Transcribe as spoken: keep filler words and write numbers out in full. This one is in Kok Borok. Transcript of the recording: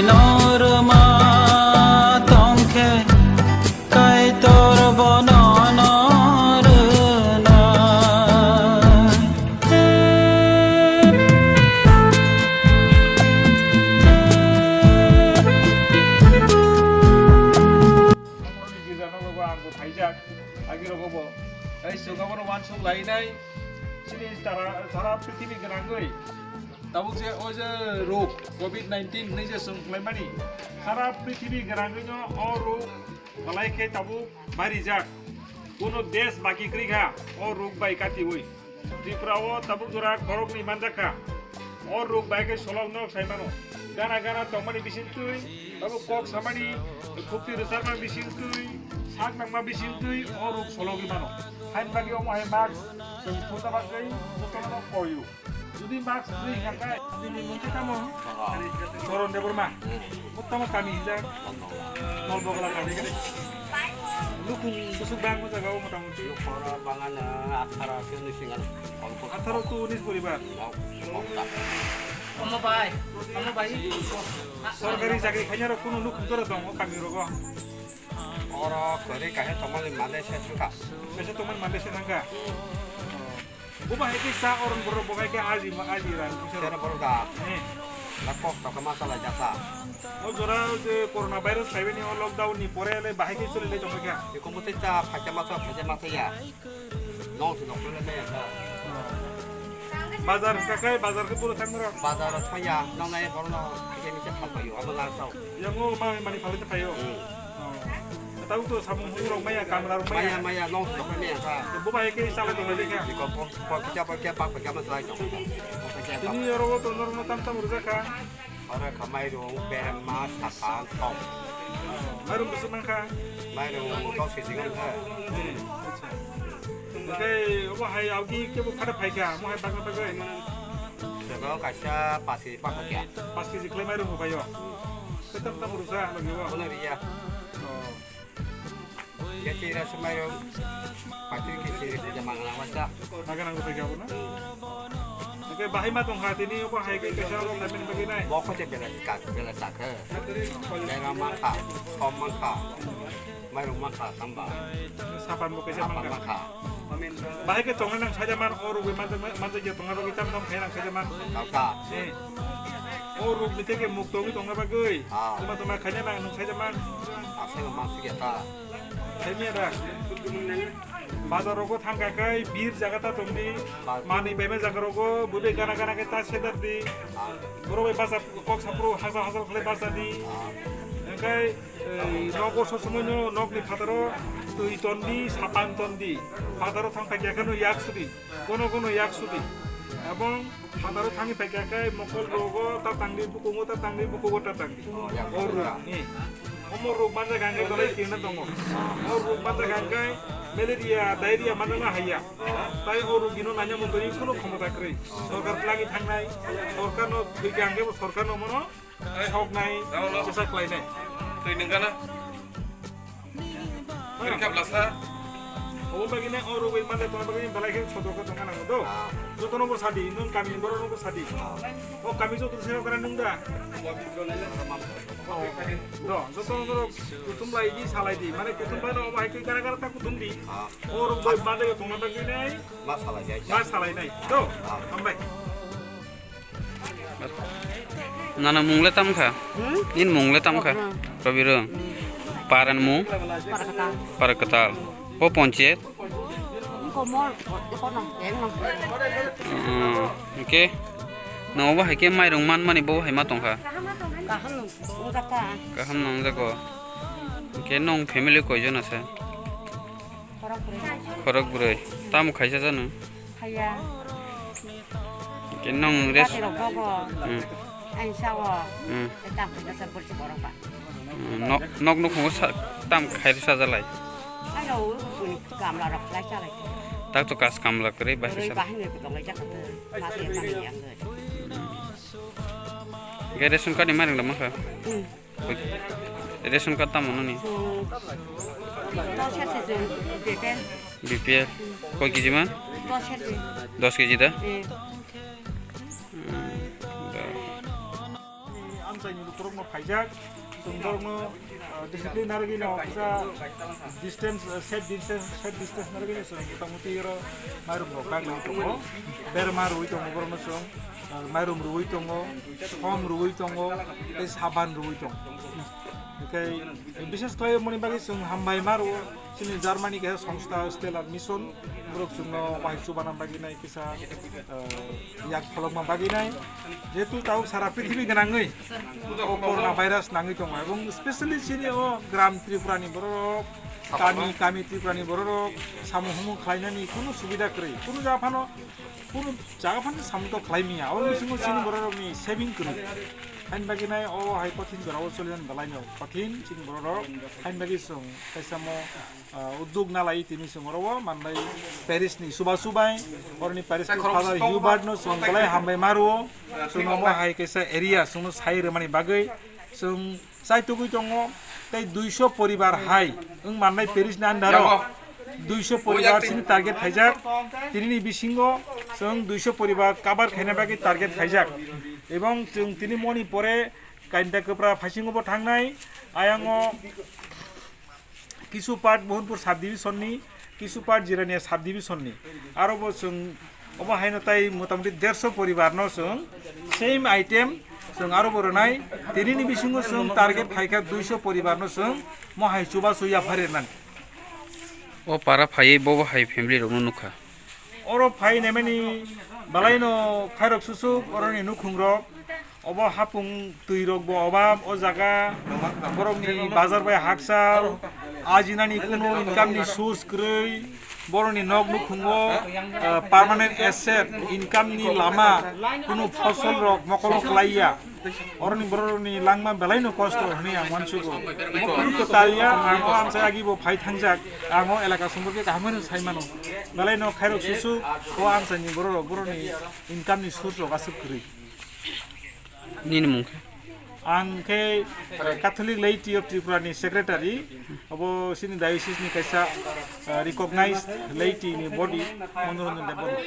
Norma tongkhe Kaitor bono norwnai. Girjanogo ang bo phaijak, agirogo bo. Tei chwng abono uansuk lainai, chini sara, sara prithibi gwnangwi. Tabuk je o je rog covid nineteen hinwi je chwng khlaimani, sara prithibi gwnangwino o rog belai khe tabuk barijak. Kuno desh baki kwrwi kha o rog bai katiwi. Tripura o tabuk jora khoroknwi manjak kha. O rog bai khe solok nok sai mano. Gana gana tongmani bisingtwi, tabuk kok samani, khukti rwchapma bisingtwi, sak nangma bisingtwi o rog sologwi mano. Haini bagwi omo hai mask chwng thumna bagwi jotono koio. Jodi mask rwi hwnka khe nini mung khe tamo? Soron Debbarma. Bo tamo kami hinjak? Nolbogla kami. Nukhung bwswk bangma jaga o motamuti. Nukhung oro bangano atharo khe nusingan. Atharo to unis poribar. Omo bai, omo bai. Sorkari chakri khainai rok kunu nukhung tora tongo kami rogo? Oro kwrwi kaisa tongmani mande se thangkha. Kaisa tongmani mande se thangkha. Bo bahai khe sa oron borok bo hai khe aji ma aji rang kisa. Sero borok da. Eh. Na kok to kama salai jasa. O jora je corona virus phaibani o lockdown ni pore le bahai khe choli lai tongkha. Eko mo te ta phaja masa phaja masa ya. Nong se nokle me ya. Bazar ka kai bazar khe pura thang mara. Bazar thaya nang nai borno khe mi se phal payo abo la sao. Yango ma mani phalai ta phayo. Hmm. Oh. Tau to samung hung rok maya, kamla rok maya. Maya, maya, nong se nokle me ya ka. Bo bahai khe salai tongkha. Eko po po kisa po kya pa pa kya ma salai tong. Tini oro to norok no tam tam rwjak kha. Oro kha mairung, berma, sapan, thok. Mairung bwswk mankha? Mairung dos kg mankha. Hwnkhe obo hai augi kebo phada phaikha, omo hai bagna bagwi? Sego kaisa pachi pakha kya. Pachi kg khlai mairung bo phaio? Khe tam tam rwsa logi o? Bono riya. Oh. Kecil rasa mairung, pati kecil kerja mangala masa. Makan ang kutagi apa na? Oke, bahai ma tongkha tini obo hai ke kesa ro kami bagi nai. Boko je bela ka bela sakhe. Bela mangkha, som mangkha. Mairung mangkha tamba. Sapan bo kesa mangkha. Bahai ke tongnai nang saja man o rugwi manjak manjak ya tongna bagwi tam tam khaina saja man. Tangka. Eh. O rugni teke mukto wngwi tongna bagwi. Ah. Tuma tuma khaina nang nung saja man. Asai ma sigi ta. Khaimya da. Bazar rogo thangka kai bir jaga ta tongdi. Ba- Mani bema jaga rogo bude gana gana ke ta sedar di. Ah. Boro bai bazar kok sapro hajar hajar khle bazar di. Ah. Engkai Ei, nogo sosomoino nokni phataro twi tondi, sapan tondi. Phataro thang phai khe kheno yak sudi. Kono kono yak sudi. Ebong phataro thangwi phai khe mokol rogo ta tangdi, bukungo ta tangdi, bukugo ta tangdi. Oh, yak sudi. O rug ni. Omo rug manja gangge dolai tirna tongo. O rug manja gangge malaria, diarrhea manja na haiya. Tai o rug gino nanya mundori kono khomota kwrwi. Sorkar plagi thangnai, sorkarno thwi gangge bo sorkarno mono Soknai, chesa khlainai. Twi nung gana? Twi kha blasa? Obo bagwi nai o rogwi mande tongna bagwi belai khe sotro khe tongna nango do. Jotono bo sadi, nung kami borok no bo sadi. O kami joto se kara nung da. Do, joto no kutum lai di salai di. Mane kutum bai no obo hai khe gara gara ta kutum di. O rogwi mande tongna bagwi nai. Ma salai nai. Ma salai nai. Do, hambai. Nana mung le tam kha? Hmm? Nin mung le tam kha? Robirung. Robirung. Hmm. Paran mung? Parakatal. Parakatal. O ponchayat? Komol, eko nang, eng nang. Hmm, okay. Nang obo hai khe mairung man mani bo hai ma tong kha? Kaham nang, wngjak kha. Kaham nang wngjak kho. Okay, nong family koi jon ase? Khorok bwrwi. Khorok bwrwi. Tamo khaisa janu? Haya. Ke nong res- Bati rok bogo. Hmm. Ain sao. Hmm. Tam khaisa borsi borok ba. Hmm, nok, nok nukhungo sa-, tam khairi sajalai. Ai rok uni kamla rok khlai chalai. Tak to kas kamla kwrwi bahai. Kwrwi sa- bahai ni kutong lai jakha. Masi kami yang. Ge ration card ni mairung da mankha? Hmm. Ration card tamo nini? Hmm. Dos hersi jun, B P L. B P L. Koi kg man? Dos hersi. Dos kg da? Eh. Hmm, da. Chini borokno phaijak, chwng borokno, ah, discipline narwgwino kisa distance, ah, safe distance, safe distance narwgwino chwng motamoti oro mairum rok kagwi tongo, berma rwi tongo borokno chwng, ah, mairum rwi tongo, som rwi tongo, tei saban rwi tongo. Hwnkhe bishes khlai mani bagwi chwng hambai ma rwo. Chini Germany kaisa songstha Stellar Mission, borok chwngno wahai chubana bagwi nai kisa, eh, yak pholokma bagwi nai. Jehetu tabuk sara prithibi gwnangwi o corona virus nangwi tongo, ebong specially chini o gram Tripura ni borok rok, kami, kami Tripura ni borok rok, samung humung khlainani kunu subida kwrwi, kunu jaga phano Kunu jaga phano samung tok khlai manya, abo bisingo chini borok rokni saving kwrwi. Hain bagwi nai o hai kothin jorao choliyan belai no kothin chini borok rok. Hain bagwi chwng kaisa mo, ah, uddog nalai tini chwng oro o manlai parish ni chubachu bai, oroni parish ni Father Hubert no chwng belai hambai ma rwo. Chwng omo hai kaisa area chwngno sai rwmani bagwi chwng Chai tugui tongo, tei duiso poribar hai wng mannai parish ni under o duiso poribar chini target khaijak. Tinini bisingo chwng duiso poribar cover khaina bagwi target khaijak. Ebong chwng tini moni pore kainta kwpra phaisingo bo thangnai. Ayang o kisu part Mohanpur sub division ni, kisu part Jirania sub division ni. Aro bo chwng Obo haino tai motamoti derso poribar no chwng same item chwng aro bo rwnai. Tinini bisingo chwng target khaikha duiso poribar no chwng mo hai chubachu yaphar rwnani. O para phaiwi bobo hai family rokno nukha. Oro phai naimani balaino khairok susuk oroni nukhung rok. Obo hapung twi rok bo obab o jaga, borokni bazar bai hakchal, ajinani kunu income ni source kwrwi, borokni nok nukhungo, eh, permanent asset, income ni lama, kunu fosol rok mokol o kwlaiya. Oroni borokni langma belai no kosto hwnwi ang uansugo. Obo kunu kwtal ya, ang o amchai agi bo phai thangjak, ang o elaka somporke kaham hwnwi sai mano. Belai no khairok susu o amchai ni borok rok, borokni income ni source rok aswk kwrwi. Nini mung khe? Ang khe Catholic Laity of Tripura ni secretary, obo chini diocese ni kaisa, ah, recognized laity ni body, Manoranjan Debbarma.